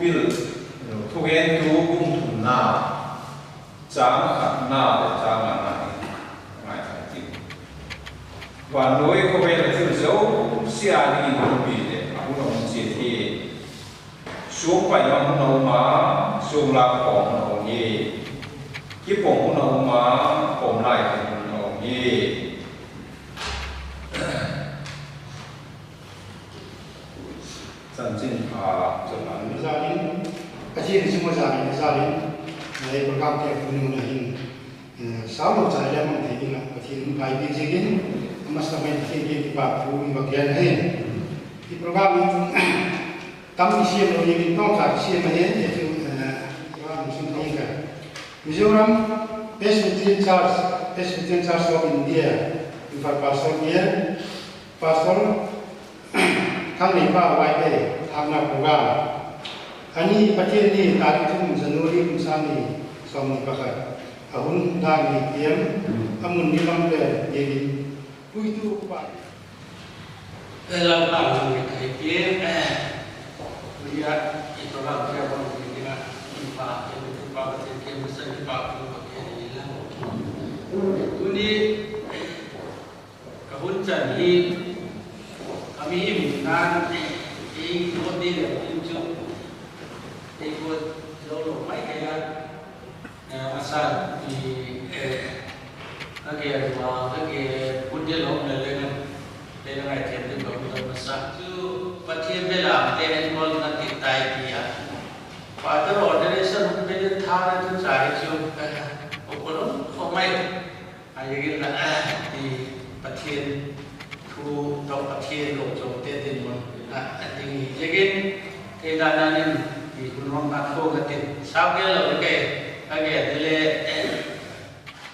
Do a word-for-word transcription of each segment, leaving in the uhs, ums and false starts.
Thugentu bung thumna, châng khatna leh châng ngana hi ngai thak tin. Vannoi khawvel a thil zosia dingin thupi leh a hun a hung chiat hi. Suang paina hun a um a, suang lâk khawm hun a um hi. Kipom hun a um a, pom lai hun a um hi. Chanchinpha chun a za in, Pathian sung a za in, a za in, ei program te hun hun a hin, eh, sau lo chai le mang thei ding ah Pathian hun pai piak ziakin, a masa mai Pathian kiang kipakthu i va gen ahi. I program hi tam i siam lo dingin tawngcha i siam ahi, i chu, eh, program sung thei ka. Mizoram Presbyterian Church, Presbyterian Church of India, Imphal Pastor Pastor Thangneipa Vaiphei thâkna program. A ni Pathian ni, tarik thum January kum sâng ni sawmni pakhat. A hun dan ni tiam, a mun ni lam pen tiam in puitu pa. Lalpa min thei tiam, eh, tunia i program tiam a hung ni ding ah, i pa, i pa Pathian kiang masa i pa kum Pathian ni la. Tuni, Ka hun chan hi, ka mihing nan, ei, ei, ei, ei, ei, chu, ei, ko, zo lo mai kei a, eh, masa, i, eh, ka ke, ma, ka ke, hun de lo, le, le, le, le, ngai thiam ding lo, lo, masa, chu, Pathian belam te, en kol na ti tai ti a. Pastor ordination, hun de le, tha na, chu, chai, chu, eh, o, ko, lo, ko, mai. A ziakin la, i Pathian thu tawh Pathian lo chawmte dinmun a, a ding hi ziakin, kei dan a hin i hun hong na thu ka tin. Sau kei lo kei, ka gen ti le,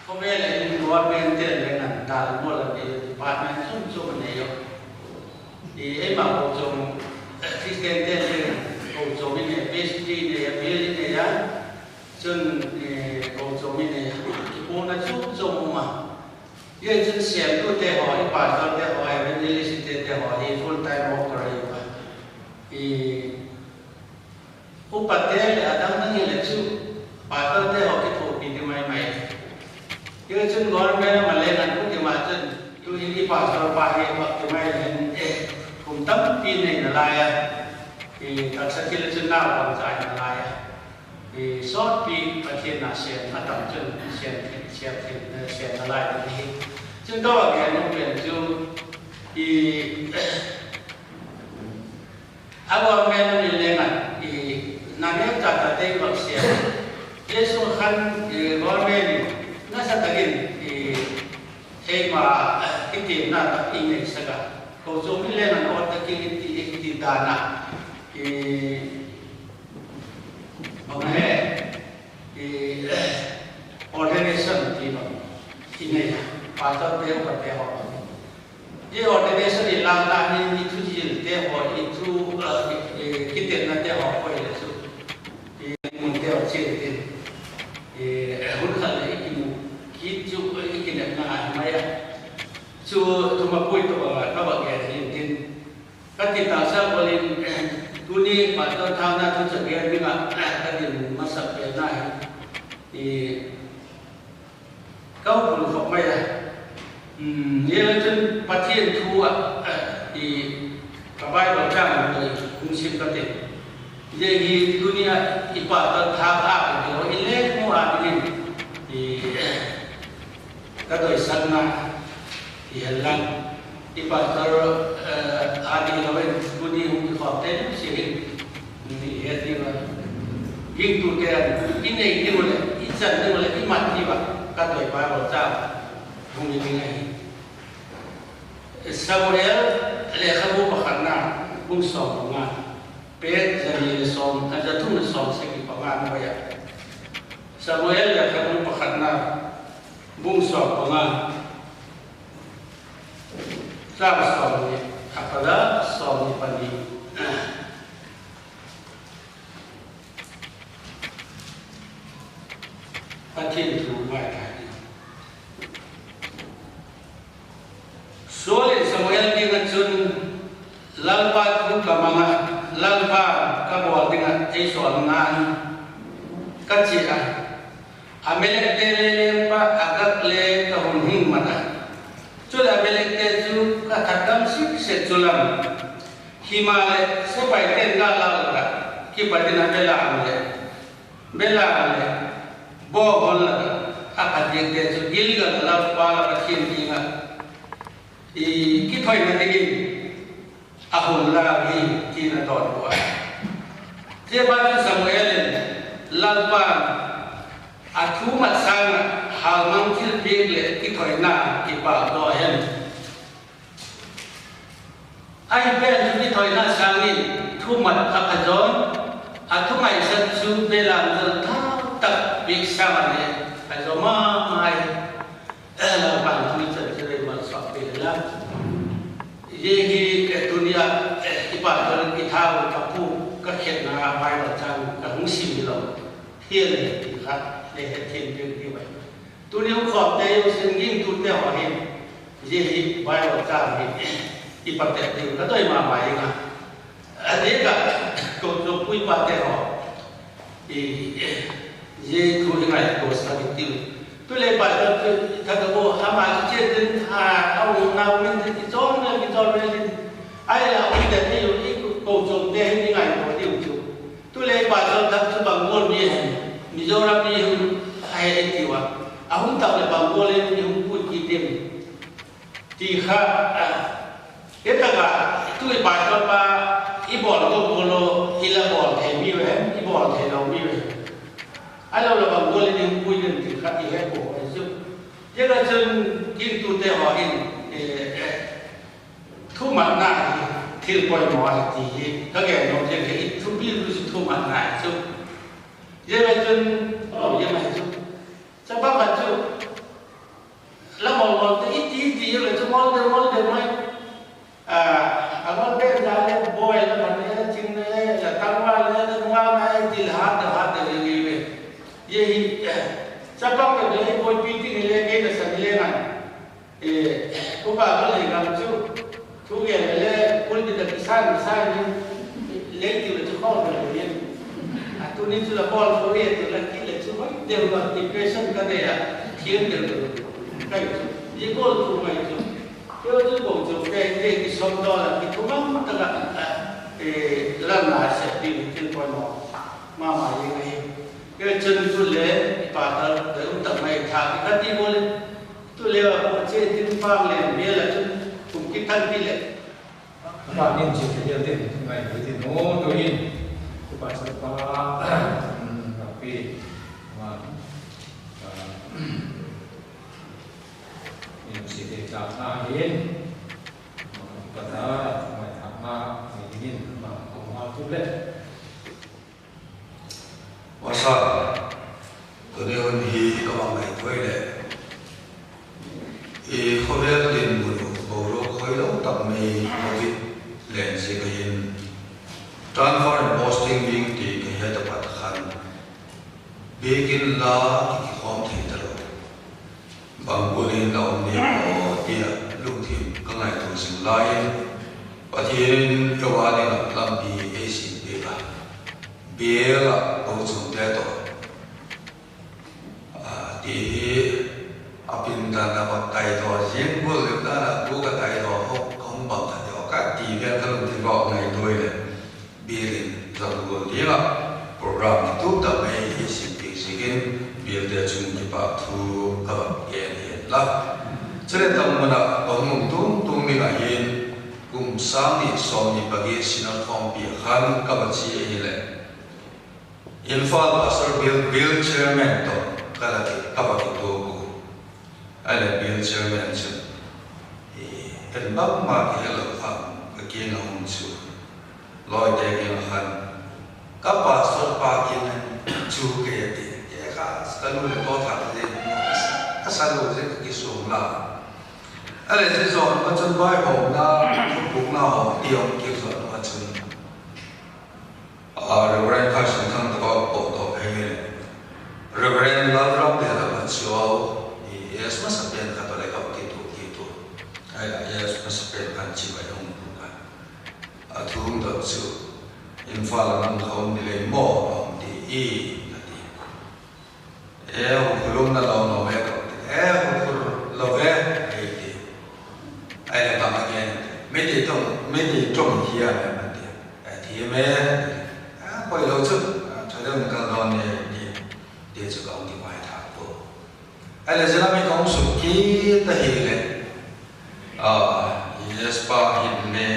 khawvel a hin government te le ngan dal mawl a, department chuam chuam a nei u. I eima kochuam, Christian te le kochuam i nei, P H D i nei a, B L i nei a. Chun, eh, kochuam i nei a, kipuakna chuam chuam um a. Zia chun siamtute haw, i pastorte haw, evangelistte haw hi full time worker ahi a. I upate leh a dang dang hile chu pastorte haw kithuapi ti mai mai. Zia chun government a ma le ngan u ti ma chun, tu'hin i pastor pa hi ti mai le, eh, kum tampi nei nalai a. I taksa thil chun nau pang chai nalai a. I sawtpi Pathian na siam a tam chun siam, siam, siam nalai ding hi. Chun ka va gen nop pen chu, i, a government a min le ngan, i, na neu tak tak te i vak siam. Jesu khan, i, government in nasa tak in, i, eima, i, kitiamna tak i neisak a. Kochuam i le ngan awt tak in i ti, i ti dan a. I, Bang he, i, ordination ti bang i nei a, pastorte, upate haw. I ordination i lâkna hin i thuzilte haw, i thu, i, i kitepnate haw koi le chu, i munte haw chia tin, i, hun khat le i kimu kit chu i kinepna ahi mai a. Chu, chu ma pui tawh a ka va gen hin tin. Ka ti taksa gual in, tuni pastor thâkna thu cha gen ding ah, ka din masak pen ahi. I, ka hung pul khop mai a. Zia chun Pathian thu ah, i, ka Bible chang doi hung sim ka ti. Zia hi tuni a i pastor thâk a, i le mu a dingin, i, ka doisakna i hen lang. I pastor, eh, a ding lo in tuni hung kikhawmte nusia hin, i het ding a, gingtute a, i nei ding uh leh i chan ding uh leh i mat ding uh a, ka doi Bible chang hung hi ding ahi. Samuel lekhabu pakhatna, bung sawm panga, page za ni le sawm, a za thum le sawm sagi panga nuai a. Samuel lekhabu pakhatna, bung sawm panga, chang sawmni a pat a sawmni pani. Pathian thu ngaithai ding. Saul in Samuel kiang ah chun, Lalpa thu ka mang a, Lalpa ka bawl ding ah sawl ngan ka chia a, Amalekte le lengpa Agag le ka hun hing mat a. Chuleh Amalekte chu ka that gam sik sek chu lam, himaleh sepaite'n gâl lak ah kipat in a belam leh, belam leh bawng hon lak ah a pha diakte chu Gilgal ah Lalpa la Pathian kiang ah kithoina dingin a hun la hi, ti'n a dawn ua. Ziapa chu Samuel in, Lalpa'n a thu mat sâng ah hâlmang thilpiak leh kithoina kipâkdaw hen, ahi pen chu kithoina sâng in thu mat a pha zaw, a thu ngaisak chu belam zol thau tak piak sâng ah le pha zaw ma ma hi. Lalpa'n thu i chan chu ei malsawmpi hen la. Zia hi tuni a i pastor in i thau ka pu ka khenna Bible châng ka hung sim hilo, hial hi ti kha le hethiam piak diu ahi. Tuni hung khawmte, i sin gingtute haw hin zia hi Bible châng hi i patep ding ka doi ma ma ing a. A diak ah kochuam puipate haw, zia thu hi ngaitua sak i tiu. Tu le pastor chu i thak a bawl, ama kichian tin, a umnau min tin kichawl le kichawl le tin, ahileh a um te ni u i kochuamte hi i ngaitua diu chu. Tu le pastor thak chu bang gual mi hem, Mizoram mi hem a he i tiu a, a hung tak leh bang gual in i hung pui kit diam ti kha, hi tak ah tu i pastor pa i bawl to bawl lo, i la bawl thei mi u hem, i bawl theilo mi u hem, ahilo leh bang gual in i hung pui diam ti kha i he pua ahi chu. Zia ka chun gingtute haw in, thu matna hi thil poimaw ahi ti hi ka gen nuam ziang hi. I thupi chu thu matna hi chu. Zia ka chun, zia mai chu, chapa khat chu la mawl mawl te i ti ti le chu mawl deu mawl deu mai, a mawl pen za le boi la man le ching le la tangval le la nungak mai ti le hat deu hat deu le le ve. Zia hi chapa khat le i boipi ding hile kei la san le ngan, upa ka lei gam chu thu gen le pulpit ah kisan kisan in, lei ti le chu khawl le in, a tuni chu la bawl thu e ti la kit le chu hoi deu la depression ka nei a, thiam deu deu kai chu. Zia gual thu mai chu, keu chu kochuamte te kisawmdaw la kithuman tak ah, la na sep ding thil poimaw ma ma zing ahi. Kei chun tu le i pastor te um tak mai thak ka ti gual in, tu le a chia tin pang le bel a chun kum kit tan ti leh, a pa nin chia ti le tin ngai ti tin, o, tu in i pastor pa, a pi, ma, a, in chia te tak na hin, ma, pa ta mai thak na, ni hin ma ko ma tu le. Masa, tuni hun hi ka va ngaitua leh, i khawvel dinmun uh boruak hoilo tak mai, Covid len ziak a hin transfer and posting ding ti ka het a pat khan, biakin la kikhawm thei talo. Bang gual in la um diam aw tia lungthim ka ngaitua zing lai in, Pathian in ka va ding ah lampi ei sin piak a, bial ah kochuamte tawh ti hi a pindan a va tai tawh zing gual le dan a tu ka tai tawh ho ka hung bang kha deu ka ti vel ka lungthim va ngaitua leh, bial in zang gual ding ah program tu tak mai ei sin piak ziakin bialte chung kipak thu ka va gen hi la. Chuleh tangmun ah ka hung tung tung ding ahin, kum sâng ni sawmni pagi Synod khawmpi ah khan ka va chia ahileh, Imphal Pastor Bial, Bial Chairman tawh ka la ki, ka va kituak u. Ahileh Bial Chairman chun, en bangma kihelo kha, ka kiang a um chu, lawite kiang ah khan, ka pastor pa kiang a chu kei a ti, kei kha ka nu leh pa thak le, ka sa lo zia ka kisuang la. Ahileh zia zawn a chun vaihawmna, thupukna haw ti um kizawt a chun, Reverend Khaisungthang tawh ka pawtdok hi, Reverend Lalramlian a pat chu, i S masa pen kha tawh le ka kituak kit u. Ahileh S masa pen khan chibai hung puk a, a thu hung dot chu, Imphal a nang kha um ni lei maw hi, a ti. E, huphurna lo lo ve ka ti. E, huphur lo ve, ei ti. Ahileh bang a gen, Media ṭawng hi a, a ti. E, thiam e, a ti. A, hoi lo chu, a, thadam kal dawn e, ti. Ti chu ka hung kivaithâk pua. Ahileh zia lam hi ka hung suk kit ahileh, a, Jasper hin le,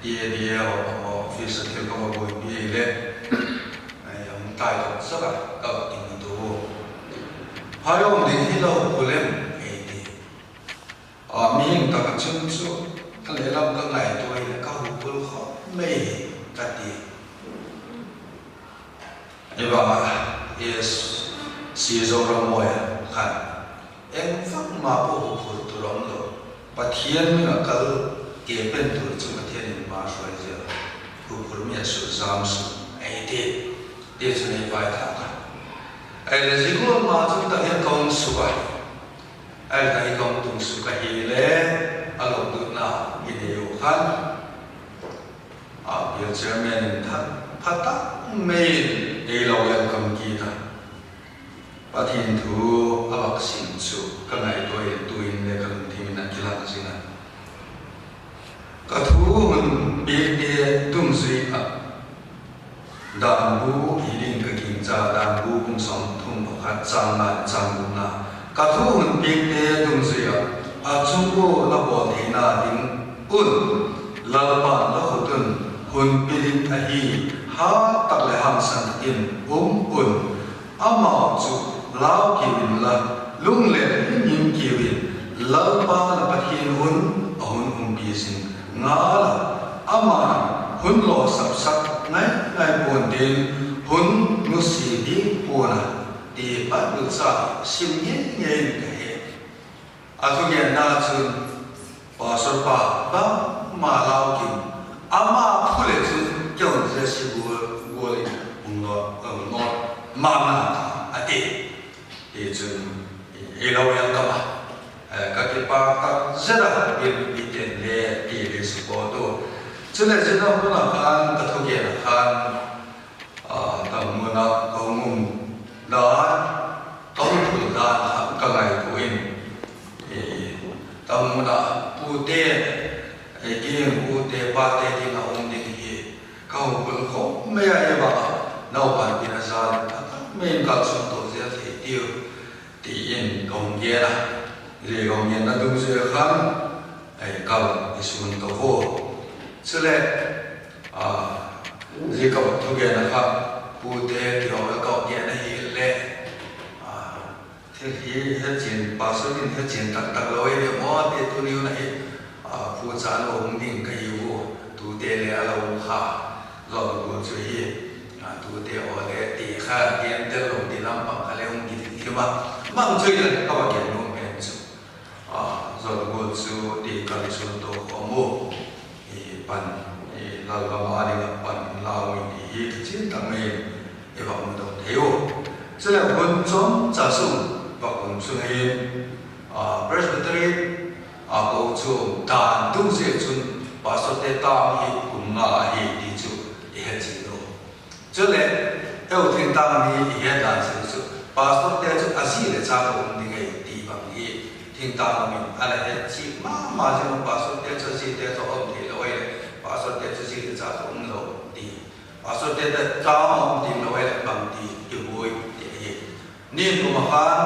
T A D A office a thil ka va buaipi ahileh, a, hung tai tak zak a ka va ding tu. Phai um ding hilo pu lem, ei ti. A, mihing tak a chun chu, ka leh lam ka ngaitua ahileh ka huphur khawp mai hi, ka ti. I bang a, S C Zoramawia khan, engvang ma pua huphur tur um lo, Pathian min a kal ke pen tur chu Pathian in ma suai zia, huphur mi a suk zam suk, ei ti. Ti chun ei vaithâk a. Ahileh zia gual ma chun tak hin ka hung suk a. Ahileh tak hi ka hung tung suk ahileh, a lawmdutna i nei u khan, a, bial chairman in pha, pha tak mai in ei lo welcome kit a. Pathian thu a vak sim chu ka ngaitua in tu'in le ka lungthim in a kilang zing a. Ka thu hun piakte dungzui ah, Dan bu hi ding ka gingcha, Dan bu bung sawmthum pakhat chang nga chang gukna. Ka thu hun piakte dungzui ah, a chung ua la bawl theina ding un, Lalpa'n la khut un hun pia ding ahi, hat tak leh hangsan tak in um un. Amau chu lau kiu inla, lunglel himhim kiu in, Lalpa la Pathian hun a hun umpi zing ngal a, ama'n hun lawsapsak ngai ngai pua'n tin, hun nusia ding pua'n a, ti Bible chang sim ngei ngei in ka he. A thugenna chun, Pastor pa bangma lau kiu in, ama thu leh chun kei un zia si gual gual in hung nawt, hung nawt ma ma ta a ti. Tichun, ei lo welcome a, ka kipak tak zet a, bial mipite'n le ti le support u. Chuleh zia hun a khan ka thugen a khan, a, tammun a ka hung um dan, ka hung thul dan kha ka ngaitua in, e, tammun a pute, e, ging pute pate ding a um ding hi ka hung pun khawm mai a, e, bang a naupan pina za leh a tak mai in kalsuan to zel thei tiu, ti in ka hung gen a. Zia ka hung genna dungzui a khan, e, kal i suan to u. Chuleh, a, zia ka thugen a kha, pute ti haw ka gen ahileh, a, thil hi hechian, pastor in hechian tak tak lo i ti maw ti tuni un ahi, a, pute cha lo hung ding ka hi u, tute le a lo um kha, zawt gual chu hi, a, tute haw le ti kha gen tel lo ti lam pang kha le hung kithim a, bang chu i la ka va gen nuam pen chu, a, zawt gual chu ti ka le suan to khawm u. I pan, i lalgam a ding a pan lau i ti hi ka chian tak mai in i va mu dok thei u. Chuleh hun chawmcha sung va kum sung hin, a, Presbytery a kochuam dan dungzui chun pastorte tâng hi kum nga ahi ti chu i he chian u. Chuleh, eu thingtâng ni i het dan chu chu, pastorte chu a zi leh cha tawh um ding ahi ti bang hi, thingtâng lam in a la het chian ma ma zing u, pastorte chu a zite tawh um theilo ahileh, pastorte chu zi leh cha tawh um lo ti, pastorte tâng a um theilo ahileh bang ti kibuai ti ahi. Ni kum a khan,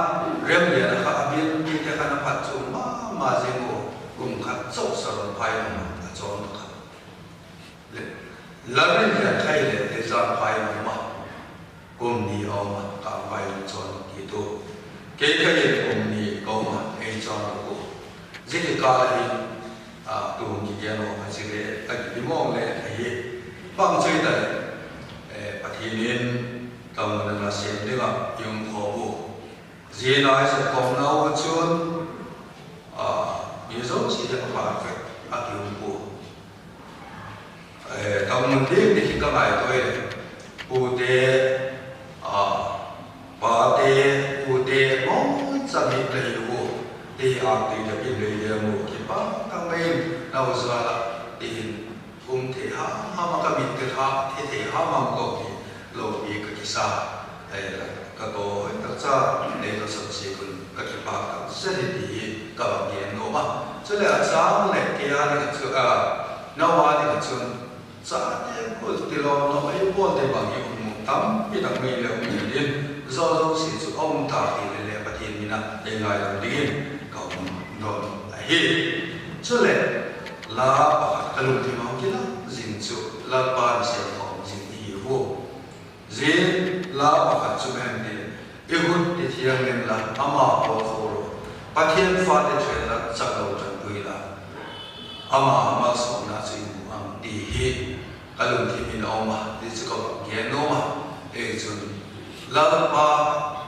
Remlian a kha a bial mipite khan a phatchuam ma ma zing u, kum khat chau Saron phai lam a chawn kha. Lalrinlian kha hileh Teizang phai a um a, kum ni a um a, Kangvai lam chawn kit u. Kei kha hileh kum ni ka um a, ei chawn lo u. Zia kikâl a hin, a, tu hung kigen haw kha chile a kipi mawng le ahi. Bang chu i ta leh, e, Pathian in tammun a nasêm ding ah i um khawm u. Zia nai sa khawmna u chun, a, mi zosia a pha vek a ki um pua. E, tammun ding ti hi ka ngaitua i, pute, a, pate, pute, mawng chang hi ka hi u, ti a ti ka pin lei le mu, kipak tak mai in, nau za la, ti hin, um thei ham ham a ka mit te kha, thi thei ham ham ka ti, lopi ka sa, ei, ka ko tak cha, ei, ka sa si kun ka kipak tak zet hi ti hi ka va gen nuam a. Chuleh a chang leh kei a ding ah chu, a, nau a ding ah chun, chate kul ti lo lo, ei pawlte bang hi um tampi tak mai le um in, zo zosia chu a um ta ti le le Pathian min a ei ngai lo dingin ka hun don ahi. Chuleh, la pakhat ka lungthim a hung kilang zing chu Lalpa in sêmkhawm zing i hi u. Zia la pakhat chu bang hem ti, i hun ti thiang inla, ama pawtkhawm lo, Pathian fate thiang la chak lo chan pui la, ama malsawmna chu i mu am ti hi ka lungthim in a um a, ti chu ka va gen nuam a. Ei chun Lalpa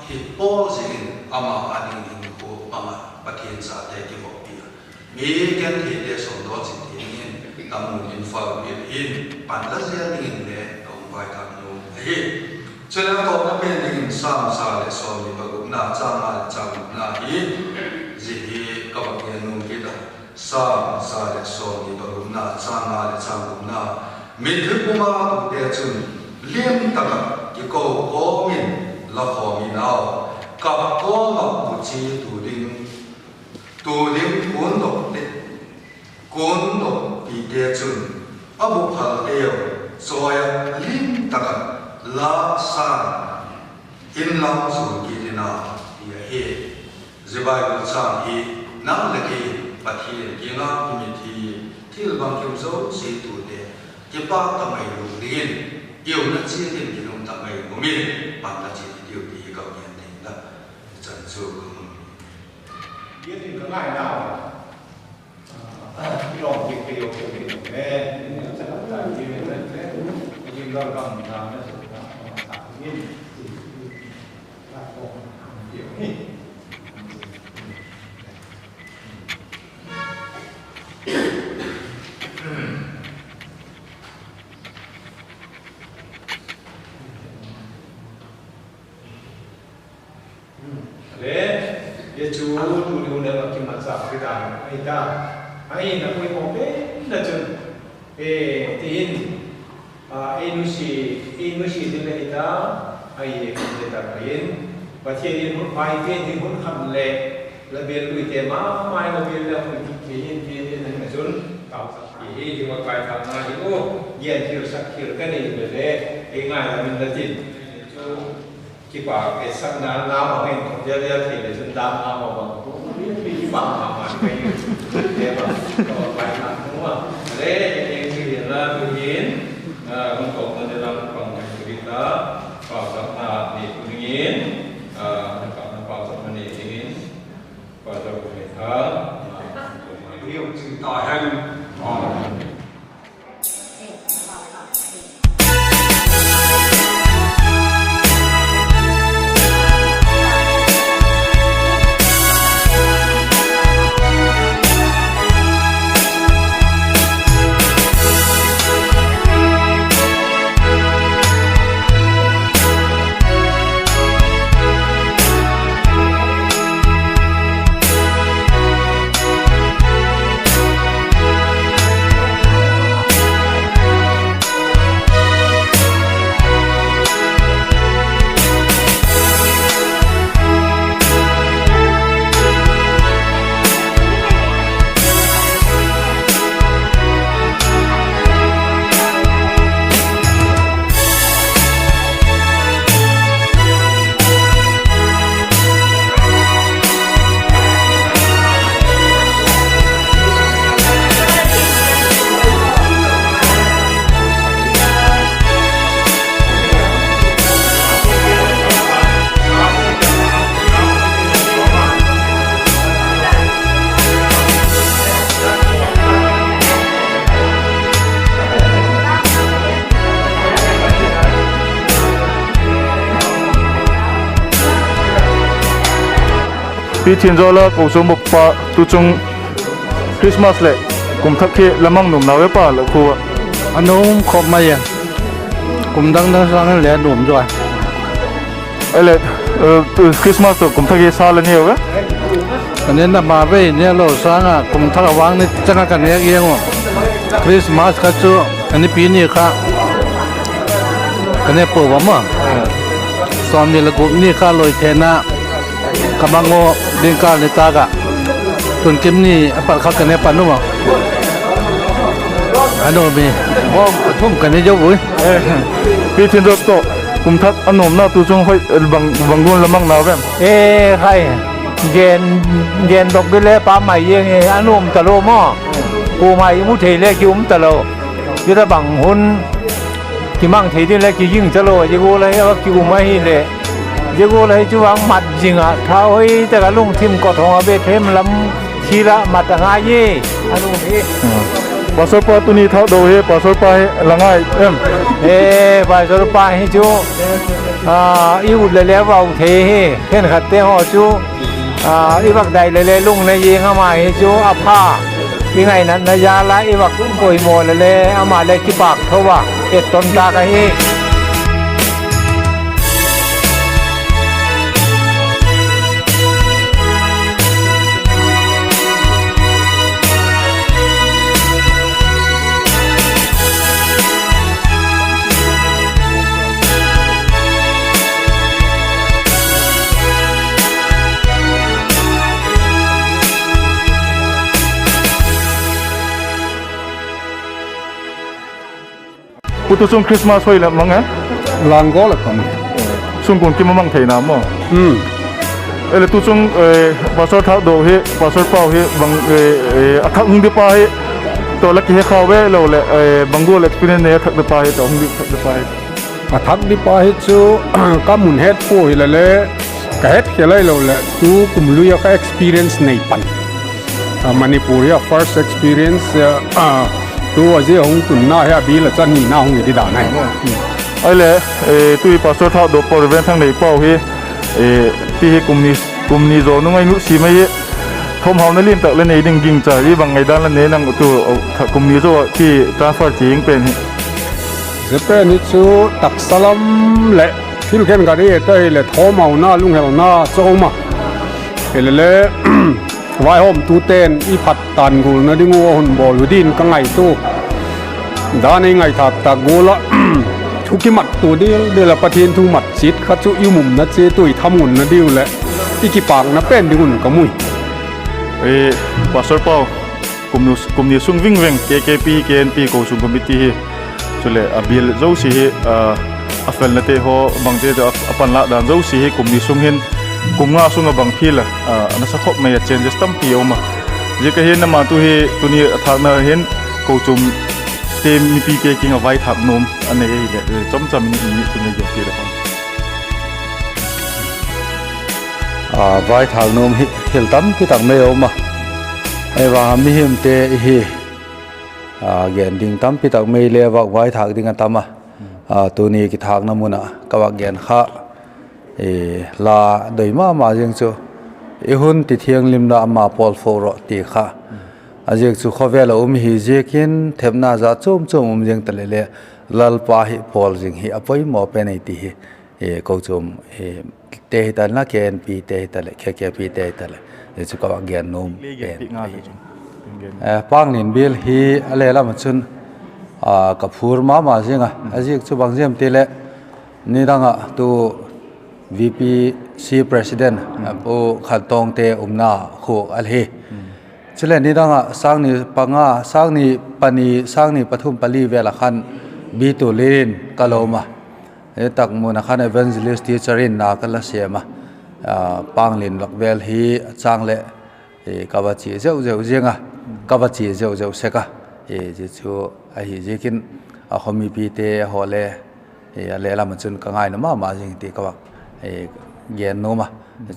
hi pawl zing in ama a dingin khua pang a, Pathian chate kivoppi a, mi gentheite sawmdaw chin ti dingin, tam mun in fal mi hin pan la zel dingin le ka hung vaithak nuam ahi. Chuleh a tawpna pen dingin Sam za leh sawmni pagukna chang nga leh chang gukna hi, zia hi ka va gen nuam kit a. Sam za leh sawmni pagukna chang nga leh chang gukna. Mithi pum a tute chun lim tak ah kiko kawm in la khawm in au, kap kawm ah mu chi tu ding, tu ding kundok te, kundok pite chun a bu phalte u chawi ah lim tak ah la sa in lam zul kit in a, ti ahi. Zia Bible chang hi nang leh kei Pathian kiang a i mithi, thil bangkim zosia tute kipak tak mai lum dingin, i umna chiat in kilum tak mai lum in, pan la chiat i tiu ti hi ka gen ding la, i chan chu ka hun Le, zia chu tuni hun a kimatchâk kidan ahi ta. Ahin a poimaw penna chun, e, ti in, a, ei nusia, ei nusia ding ahi ta, ahi, e, ti tak ahin, Pathian in hun pai te ding hun khat leh, la bel luite ma ma in la bel le hun kit thei in ti in ahi chun, tau tak hi hi, hi va kai thak na hi u, gen thil sak thil ka nei le le, ei ngai lam in la tin. Chu, kipak, e, sakna lam a hin, khawvel vel thei le chun dam a ma bang, mi, mi kipak ma ma ka hi. Te bang, ka va kai thak nu a. Le, e, ti hi la tu hin, a, hun kawk na le lam pang ka hi ta, pauchapna nei tu dingin, a, hun kawk na pauchapna nei dingin, pauchap ka hi ta. Liu chin ta hen. Pi Thianzawla kochuam bawkpa tu chung Christmas leh kum thak hi la mang nuam nau e pa la khu a? A nuam khop mai e. Kum dang dang sâng in le a nuam zaw a. Ahileh, Christmas tawh kum thak hi sa la neu e? Ka ne na ma vei ne lo sâng a kum thak a vang ni chang a ka ne giang u. Christmas kha chu a nipi ni kha ka ne pua va maw. Sawmni leh guk ni kha loi thena ka mang u, ding kâl ni tâk ah. Tun kim ni a pat kha ka ne pan u ma. A nuam i, bawm a thum ka ne zo ui. Pi Thinrop tawh kum thak a nuamna tu chung hoi, bang, bang gual la mang na vem? E, hai. Gen, gendok di le pa mai ziang e, a nuam talo maw. Kuama i mu thei le ki um talo. Zia tabang hun kimang thei ding le kiging talo, zia gual a hi a kium ahileh. Zia gual a hi chu vang mat zing ah, thau hoi tak ah lungthim kot hong a, Bethlehem lam thil ah mat a ngai e, a nuam hi. Pastor pa tuni thakdo hi, pastor pa hi la ngai em? E, pastor pa hi chu, a, i ut leh le vau thei hi, khenkhatte haw chu, a, i vak dai leh le lung nei ing, ama hi chu a pha. I ngainatna jal a i vak poimaw leh le ama le kipâk tho a, etton tâk ahi. Pu, tu chung Christmas hoi la mang e? Langgawl a kam. Sungkuan kim a mang theina maw. Eleh tu chung, e, pastor thakdo hi, pastor pau hi bang, e, e, a thak hung di pa hi, tawh la kihe kha ve lo leh, e, bang gual experience nei a thak di pa hi, tawh hung di thak di pa hi? A thak di pa hi chu ka mun het pua hileh le, ka het khel ahilo leh tu kum lui a ka experience nei pan. A, Manipur hi a first experience, a, tu a zia hung tunna hi a bil a chan nina hung hi di dan ahi. Ahileh, e, tu i pastor thakdo pau, Reverend Thangnei pau hi, e, ti hi kum ni, kum ni zaw nung a i nutsia mai hi, thawmhauna lian tak le nei ding gingcha i bang ngaidan la nei nang tu, kum ni zaw a ki transfer chi ing pen hi? Zia pen hi chu taksa lam leh thil khenkhat i et ahileh thawmhauna, lunghelna chu um a. Hilele, vaihawmtute'n i phat tan gualna ding ua hun bawl u din ka ngaitua. Dan ei ngaithâk tak gual ah, thu kimat tu dil dil ah Pathian thu mat chiat kha chu i um umna chiat ui thamuanna diu leh i kipâkna pen ding un ka mu i. Pastor pau, kum ni sung vingveng K K P, K N P kochuam committee hi, chuleh a bial zosia hi, a felnate haw bangte tawh a panlâk dan zosia hi kum ni sung hin, kum nga sung ah bang thil a, a nasa khop mai a changes tampi a um a. Zia ka hin ama tu hi tuni a thâkna hin kochuamte mipite kiang ah vaithâk nuam a nei ahileh, chomcham in i ni tu nei gen ti le pan. A, vaithâk nuam hi thil tampi tak mai a um a. Ei vang a mihingte i hi, a, gen ding tampi tak mai le vak vaithâk ding a tam a. A, tuni kithâkna mun ah ka vak gen kha, la doi ma ma ziang chu, i hun ti thianglimna ama pawl fo rawh ti kha. A ziak chu khawvel a um hi ziakin thepna za chuam chuam um ziang ta leh le, Lalpa hi pawl zing hi a poimaw pen ei ti hi, kochuam te hita leh, K N P te hita leh, K K P te hita leh, zia chu ka vak gen nuam pen ahi. Panglinbial hi a le lam ah chun, a, ka phur ma ma ziang a, a ziak chu bang ziam ti leh, nidang ah tu V P C president, Pu Khaltawngte umna khu a hi. Chuleh nidang ah sâng ni panga, sâng ni pani, sâng ni pathum pali vel ah khan B two lin in ka la um a. Zia tak mun ah khan evangelist teacher in na ka la sêm a. Panglin lak vel hi a châng leh, ka va chia zeu zeu ziang a, ka va chia zeu zeu sek a. Zia chu ahi ziakin, a khaw mipite haw le, a le lam ah chun ka ngaina ma ma zing ti ka vak gen nuam a.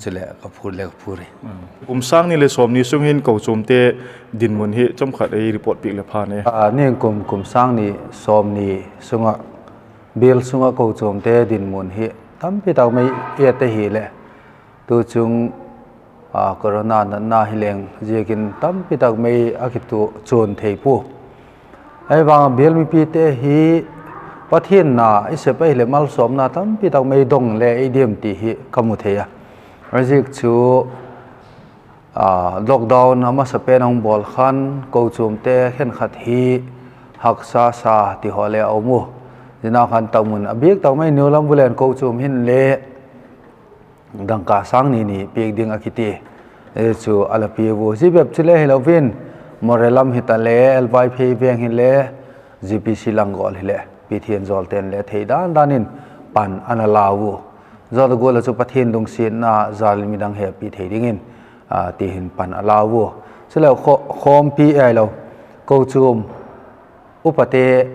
Chuleh ka phur le ka phur hi. Kum sâng ni leh sawmni sung hin kochuamte dinmun hi chomkhat ei report piak le pha ne. Ningkum kum sâng ni sawmni sung ah, bial sung ah kochuamte dinmun hi tampi tak mai i et ahileh, tu chung, corona natna hi leng ziakin tampi tak mai a kitu chuan thei pua. Ahivang a bial mipite hi Pathian na i sep ahileh malsawmna tampi tak mai dong le ei diam ti hi ka mu thei a. A ziak chu, lockdown a masapen a hung bawl khan kochuamte khenkhat hi haksa sa ti haw le a um u. Zia khan tak mun a biak tak mai New Lambulane kochuam hin le dangka sâng ni ni piak ding a kiti chu a la pia u. Zia bep chu le hilo in, Moreh lam hita le, Vaiphei veng hile, G P C Langol hile, Pathian zawlte'n le thei dan dan in pan a na lau u. Zia gual ah chu Pathian lungsiatna jal in midang hepi thei dingin, ti hin pan a lau u. Chuleh khawmpi ahilo, kochuam upate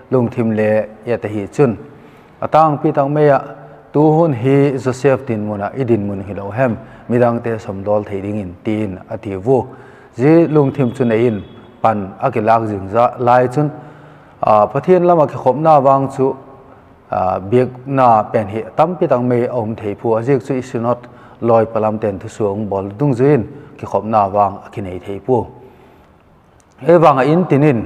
lungthim le et ahi chun, a tângpi tak mai ah, tu hun hi Joseph dinmun ah i dinmun hilo hem, midangte sawmdawl thei dingin, ti'n a ti u. Zia lungthim chu nei in pan a kilâk zing lai chun, Pathian lam ah kikhopna vang chu biakna pen hi tampi tak mai a um thei pua, a ziak chu i Synod lawi pa lamte'n thusua hung bawl dungzui in kikhopna vang a kinei thei pua. Ei vang ah in tin in,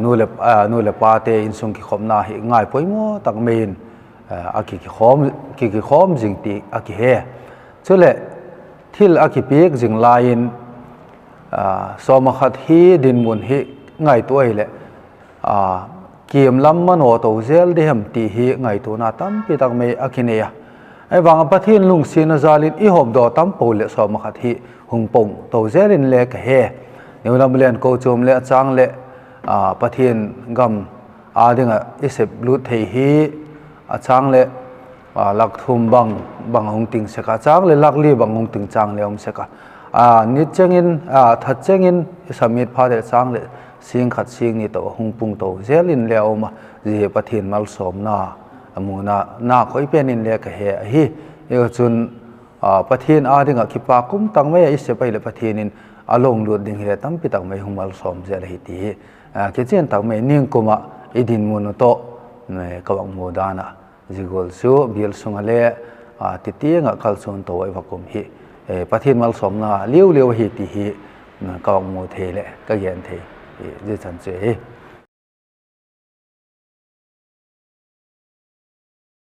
nu leh pate insung kikhopna hi ngaipoimaw tak mai in a kikhawm zing ti a kihe. Chuleh, thil a kipiak zing lai in, sawm ah khat hi dinmun hi ngaitua ahileh, kiam lam manaw to zel di hem ti hi ngaituana tampi tak mai a kinei a. Ei vang ah Pathian lungsiatna jal in i hawmdaw tam po leh sawm ah khat hi hung pung to zel in le ka he. New Nagaland kochuam le a châng leh Pathian gam â ding ah i sep lut thei hi a châng leh lak thum bang, bang a hung ting sek a, châng leh lak li bang hung ting châng le um sek a. Ni cheng in, that cheng in i submit phat leh châng leh sîng khat sîng ni to a hung pung to zel in le a um a, zia hi Pathian malsawmna a muna na khoi pen in le ka he ahi. Chun, Pathian â ding ah kipak um tak mai ah i sep ahileh Pathian in a lunglut ding hile tampi tak mai hung malsawm zel ahi ti hi kichian tak mai ningkum ah i dinmun u tawh ka vak mu dan ah, zia gual chu bial sung ah le titiang ah kalchuan to ah i vak um hi Pathian malsawmna liu liu ahi ti hi ka vak mu thei leh ka gen thei zia chan chu ahi.